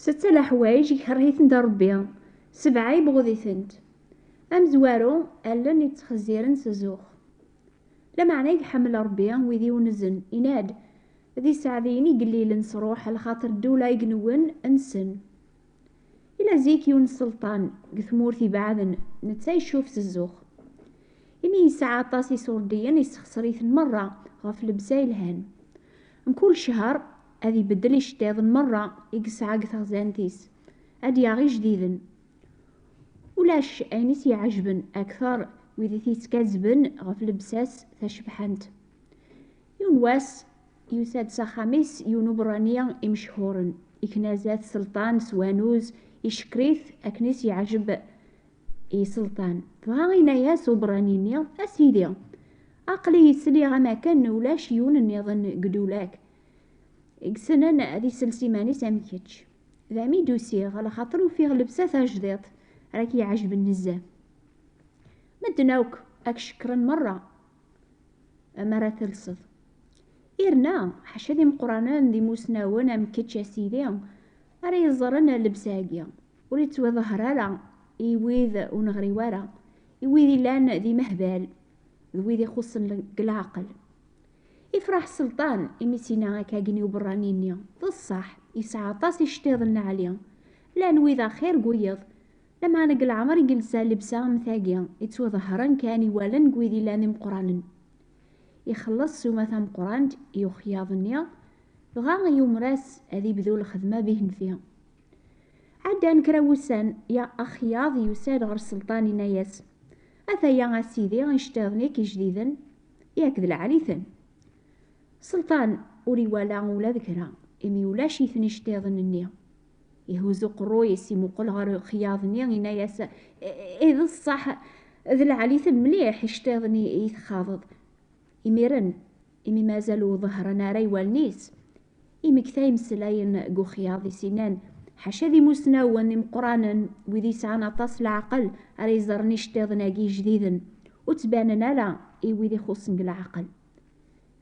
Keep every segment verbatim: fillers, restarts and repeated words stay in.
Setta leḥwayeǧ ikerh-itent Ṛebbi, sebɛa ibɣeḍ-itent. Amezwaru, allen ittxezziren s zzux. Lameɛna i iḥemmel Ṛebbi wid iwenzen, inna-d: "D iseɛdiyen igellilen s ṛṛuḥ, lxaṭer ddula igenwen nsen." Ila zik yiwen sselṭan deg tmurt ibeɛden, netta icuf s zzux. Imi yesɛa aṭas iṣurdiyen, issexṣer-iten merra ɣef llebsa yelhan. Mkul ccher, ad ibeddel iceṭṭiḍen merra i yesɛa deg texzant-is, ad d-yaɣ ijdiden. Ulac ayen i s-iɛejben akteṛ wid i t-yettkazben ɣef llebsa-s tacebḥant. Yiwen wass, yusa-d s axxam-is yiwen uberrani imechhuren, ikna zdat sselṭan s wanuz, icekker-it akken i s-yeɛjeb i sselṭan. Dɣa yenna-yas uberrani-nni: "A sidi, aql-i sliɣ am akken ulac yiwen nniḍen deg ddula-k i yessnen ad isels iman-is am kečč. D ami d-usiɣ, lxaṭer ufiɣ llebsa tajdiṭ ara k-iɛejben nezzeh. Medden akk ad k-cekkren merra mi ara telseḍ. Irna, ḥaca d imeqqranen d imusnawen am kečč a sidi ara yeẓren llebsa-agi. Ur ittwaḍehher ara i wid ur neɣri wara, i wid illan d imehbal, d wid ixuṣṣen deg leɛqel." Ifreḥ sselṭan imi s-yenna akkagi i uberrani-nni: "D ṣṣeḥ, yesɛa aṭas iceṭṭiḍen lɛali, llan wid axir deg wiyeḍ, lameɛna deg leɛmer i yelsa llebsa am tagi, ittwaḍehren kan i wallen n wid illan d imeqqranen." Ixelleṣ s uma tameqqrant i uxyaḍ-nni, dɣa yumer-as ad ibdu lxedma bihenfi. Ɛeddan kra wussan, ya axyaḍ yusa-d ɣer sselṭan, inna-yas: "Ataya a sidi iceṭṭiḍen-ik ijdiden, yak d lɛali-ten." Sselṭan ur iwala ula d kra, imi ulac-iten iceṭṭiḍen-nni. Ihuzz uqerruy-is, imuqel ɣer uxyaḍ-nni, inna-yas: "I, i, d ṣṣeḥ, d lɛali-ten mliḥ iceṭṭiḍen i, i txaḍeḍ." Imiren, imi mazal ur ḍehren ara i wallen-is, imekta imeslayen deg uxyaḍ-is, innan: "Ḥaca d imusnawen imeqqranen, wid yesɛan aṭas leɛqel, ara yeẓren iceṭṭiḍen-agi ijdiden, ur ttbanen ara i wid ixuṣṣen deg leɛqel."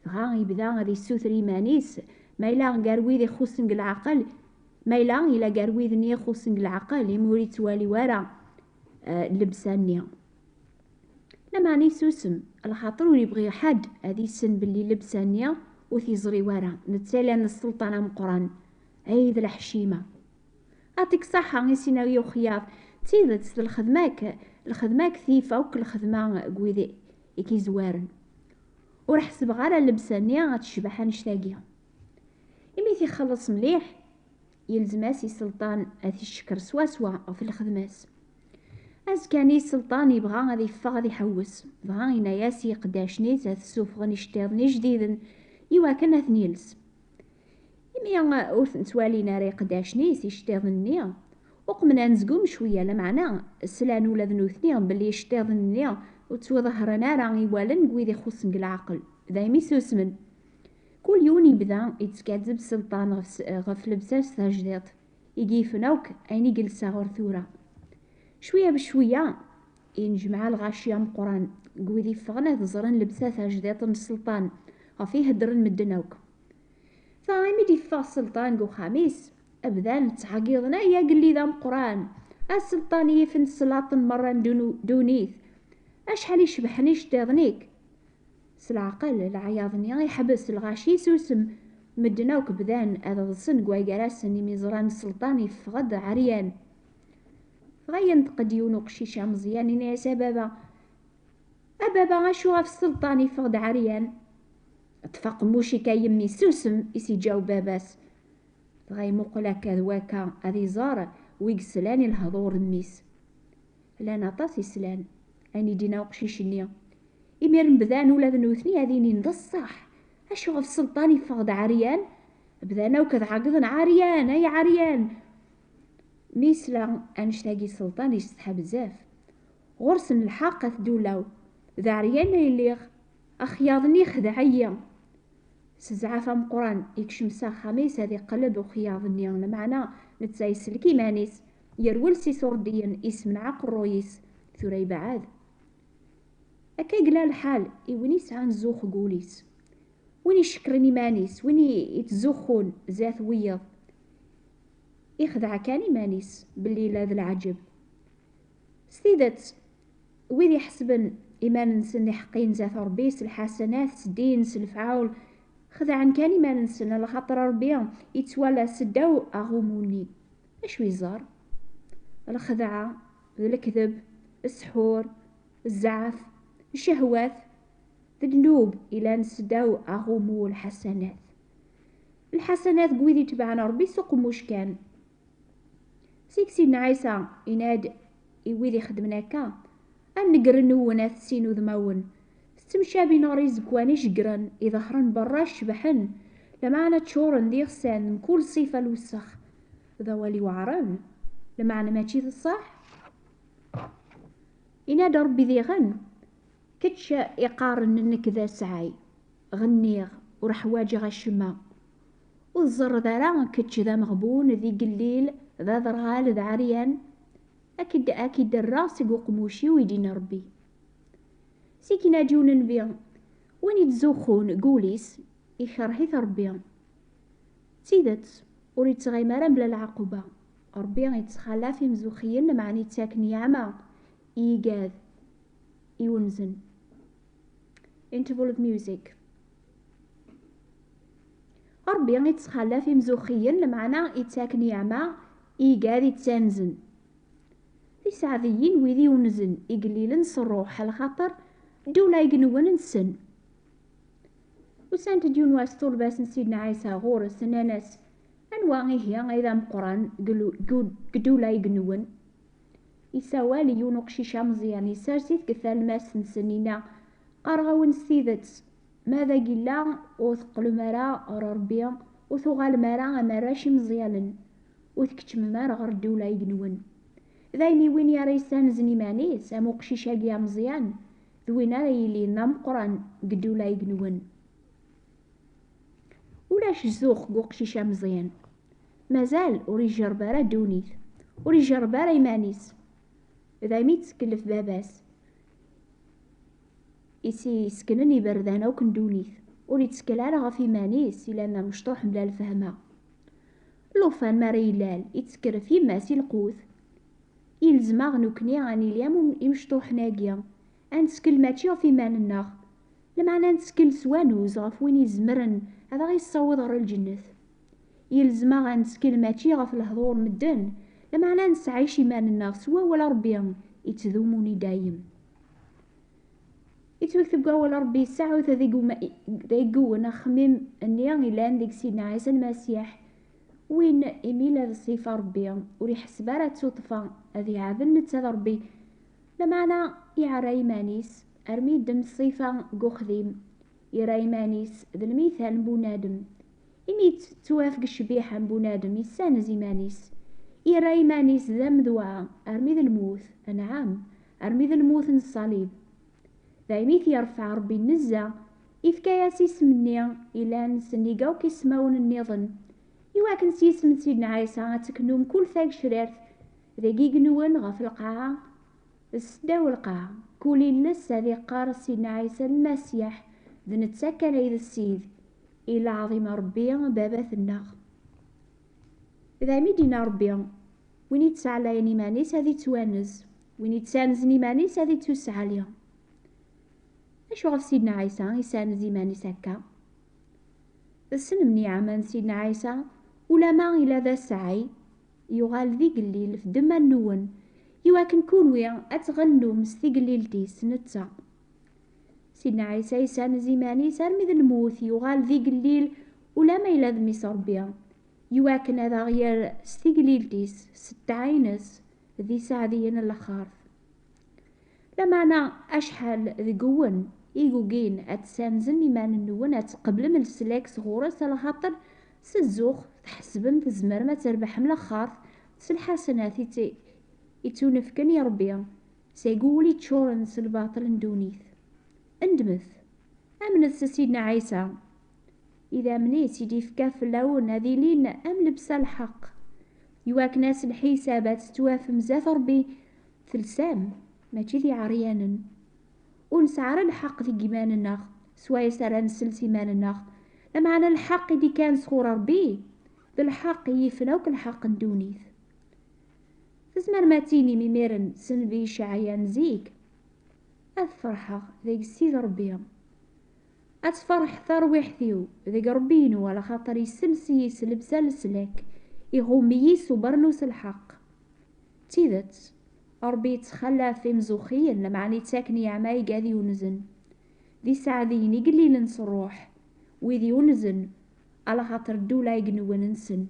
Dɣa yebda ad yessuter iman-is, ma yella gar wid ixuṣṣen deg leɛqel, ma yella yella gar wid-nni ixuṣṣen deg leɛqel, imi ur ittwali wara, eh, llebsa-nni. Lameɛna isusem, lxaṭer ur yebɣi ḥedd ad issen belli llebsa-nni ur t-iẓri wara, netta yellan d sselṭan ameqqran. Ay d leḥcima! Atik ṣaḥa, i s-yenna uxyaḍ, d tidet, d lxedma-k, lxedma-k tif akk lxedma n wid i k-izwaren. Ur ḥesbeɣ ara llebsa-nni ad tecbeḥ annect-agi. Imi t-ixelleṣ mliḥ, yelzem-as i sselṭan ad t-icekker swaswa ɣef lxedma-s. Azekka-nni sselṭan yebɣa ad yeffeɣ ad iḥewwes, dɣa yenna-yas i yiqeddacen-is ad ssufɣen iceṭṭiḍen ijdiden iwakken ad ten-yels. Imi ur ten-ttwalin ara iqeddacen-is iceṭṭiḍen-nni, uqmen anezgum cwiya, lameɛna slan ula d nutni belli iceṭṭiḍen-nni ur ttwaḍehren ara i wallen n wid ixuṣṣen deg leɛqel, daymi susmen. Kul yiwen yebda yettkazzeb sselṭan ɣef s-, ɣef llebsa-s tajdiṭ i yifen akk ayen i yelsa ɣer tura. Cwiya becwiya, inejmeɛ lɣaci ameqqran deg wid iffɣen ad ẓren llebsa tajdiṭ n sselṭan ɣef i heddren medden akk. Dɣa imi d-iffeɣ sselṭan deg uxxam-is, bdan ttɛeggiḍen: "Ay agellid ameqqran, a sselṭan yifen sslaṭen merra n dunu-, ddunit, acḥal i cebḥen iceṭṭiḍen-ik!" S leɛqel, leɛyaḍ-nni iḥbes, lɣaci susem. Medden akk bdan ad ḍsen deg waygar-asen imi ẓran sselṭan yeffeɣ-d ɛeryan. Dɣa yenṭeq-d yiwen uqcic ameẓyan, inna-yas: "A baba, a baba, acu ɣef sselṭan yeffeɣ-d ɛeryan?" "Ṭṭef aqemmuc-ik a yemmi, susem!" i s-iǧaweb baba-s. Dɣa imuqel akka d wakka ad iẓer wi yeslan i lehdur n mmi-s. Llan aṭas i slan ayen i d-yenna uqcic-nni. Imiren bdan ula d nutni ad inin: "D ṣṣeḥ, acu ɣef sselṭan yeffeɣ-d ɛeryan?" Bdan akk ad ɛeggḍen: "Ɛeryan, ay ɛeryan!" Mi yesla annect-agi sselṭan yessetḥa bezzaf. "Ɣur-sen lḥeqq at ddula-w, d ɛeryan ay lliɣ, axyaḍ-nni ixdeɛ-iyi." S zzɛaf ameqqran, ikcem s axxam-is ad iqelleb uxyaḍ-nni, lameɛna netta isellek iman-is, yerwel s iṣurdiyen, issemneɛ aqerruy-is, tura yebɛed. Akka i yella lḥal i win yesɛan zzux deg wul-is, win icekkren iman-is, win i, ittzuxxun zdat wiyeḍ. Ixdeɛ kan iman-is belli yella d leɛǧeb. S tidet, wid iḥesben iman-nsen d iḥeqqiyen zdat Ṛebbi s lḥasanat, s ddin, s lefɛul, xedɛen kan iman-nsen, alaxaṭer Ṛebbi yettwala seddaw aɣumu-nni. Acu yeẓẓar? Lxedɛa, d lekdeb, ssḥur, zzɛaf, ccehwat, d ddnub ilan seddaw aɣumu n lḥasanat. Lḥasanat deg wid itebɛen Ṛebbi s uqemmuc kan. Seg Sidna Ɛisa, yenna-d i wid ixeddmen akka: "A nnger-nwen, a tessin udmawen, tettemcabin ɣer izegwan ijeggren, iḍehren berra cebḥen, lameɛna ččuren d iɣsan mkul ṣṣifa n lwessex." D awal iweɛṛen, lameɛna mačči d ṣṣeḥ. Yenna-d Ṛebbi diɣen: "Kečč iqqaren nekk d asɛay, ɣenniɣ, ur ḥwaǧeɣ acemma. Ur tẓerreḍ ara kečč d ameɣbun, d igellil, d aderɣal, d ɛeryan? Ad k-id-, ad k-id-rreɣ seg uqmuc-iw", i d-yenna Ṛebbi. Seg yenna-d yiwen nnbi: "Win ittzuxxun deg wul-is, ikreh-it Ṛebbi." D tidet, ur ittɣimi ara mebla lɛaquba. Ṛebbi ittxalaf imzuxxiyen, meɛna ittak nniɛma i igad iwenzen. Interval of music. Ṛebbi ittxalaf imzuxxiyen, lameɛna ittak nniɛma i igad ittanzen. D iseɛdiyen wid iwenzen, igellilen s ṛṛuḥ, alaxaṭer ddula igenwen-nsen. Usant-d yiwen wass ṭṭulba-s n Sidna Ɛisa ɣur-s, nnan-as: "Anwa ihi ay d ameqqran deg lu-, deg u-, deg ddula igenwen?" Isawal i yiwen uqcic ameẓyan, isers-it deg talmast-nsen, inna: "Qqareɣ-awen s tidet, ma d agilla ur teqqlem ara ɣer Ṛebbi, ur tuɣalem ara am arrac imeẓyanen, ur tkeččmem ara ɣer ddula igenwen. Daymi win ara yessanzen iman-is am uqcic-agi ameẓyan, d win ara yilin d ameqqran deg ddula igenwen." Ulac zzux deg uqcic ameẓyan. Mazal ur ijerreb ara ddunit, ur ijerreb ara iman-is. Daymi ittekkel ɣef baba-s, i s-yesseknen iberdan akk n ddunit. Ur ittkel ara ɣef iman-is, ilan d amecṭuḥ mebla lfehma. Llufan mi ara yellal, ittekker ɣef yemma-s i lqut. Yelzem-aɣ nekkni ad nili am imecṭuḥen-agi, ad nettkel mačči ɣef iman-nneɣ, lameɛna ad nettkel s wanuz ɣef win izemren ad aɣ-yessaweḍ ɣer lǧennet. Yelzem-aɣ ad nettkel mačči ɣef lehdur n medden, lameɛna ad nesɛic iman-nneɣ s wawal n Ṛebbi yettdumun i dayem. Yettwakteb deg wawal n Ṛebbi, "Saɛut ad iguma-, ad igewwen axemmem-nni yellan deg Sidna Ɛisa Lmasiḥ, win imi la d ṣṣifa Ṛebbi, ur iḥesseb ara d tuṭṭfa ad iɛaben netta d Ṛebbi, lameɛna iɛerra iman-is armi yeddem ṣṣifa deg uxdim, yerra iman-is d lmital n bunadem. Imi yettwaf deg ccbiḥa n bunadem, issanez iman-is, yerra iman-is d amedwa armi d lmut, anɛam, armi d lmut n ṣṣalib. Daymi t-yerfeɛ Ṛebbi nnezza, ifka-yas isem-nni ilan sennig akk ismawen nniḍen, iwakken s yisem n Sidna Ɛisa ad teknu mkul tagecrirt deg igenwen ɣef lqaɛa d seddaw lqaɛa, kul iles ad iqqar Sidna Ɛisa Lmasiḥ d netta kan ay d Ssid, i leɛḍima Ṛebbi Baba-tneɣ. Daymi d-yenna Ṛebbi: "Win yettɛalayen iman-is ad ittwanez, win yettanzen iman-is ad ittusɛali." Acu ɣef Sidna Ɛisa isanez iman-is akka? Tessnem nniɛma n Sidna Ɛisa, ulama ila d asɛay, yuɣal d igellil f ddemma-nwen, iwakken kunwi ad tɣennum s tigellilt-is netta. Sidna Ɛisa isanez iman-is armi d lmut, yuɣal d igellil ulama ila d mmi-s Ṛebbi, iwakken ad aɣ-yerr s tigellilt-is, s ttɛa-ines, d iseɛdiyen n lxert. Lameɛna acḥal deg-wen i yugin ad tessanzem iman-nwen, ad tqeblem leslak sɣur-s, alaxaṭer s zzux tḥesbem tzemrem ad trebḥem lxert s lḥasanat i tt-, i ttunefken i Ṛebbi, seg wul iččuren s lbaṭel n ddunit. Ndmet, amnet s Sidna Ɛisa, idammen-is i d-ifka fell-awen ad ilin am lebsa lḥeqq, iwakken ass lḥisab ad tettwafem zdat Ṛebbi telsam, mačči d iɛeryanen. Ur nesɛi ara lḥeqq deg yiman-nneɣ, swayes ara nsels iman-nneɣ, lameɛna lḥeqq i d-ikkan sɣur Ṛebbi, d lḥeqq i yifen akk lḥeqq n ddunit. Tzemrem ad tinim imiren s nnbi Icɛaya n zik: "Ad ferḥeɣ deg Ssid Ṛebbi. Ad tferḥ tarwiḥt-iw deg Ṛebbi-inu, alaxaṭer yessemsi-yi s llebsa n leslak, iɣumm-iyi s ubernus n lḥeqq." D tidet, Ṛebbi yettxallaf imzuxxiyen, lameɛna yettak nneɛma i igad yunzen. D iseɛdiyen igellilen s ṛṛuḥ, wid yunzen, alaxaṭer ddula igenwen-nsen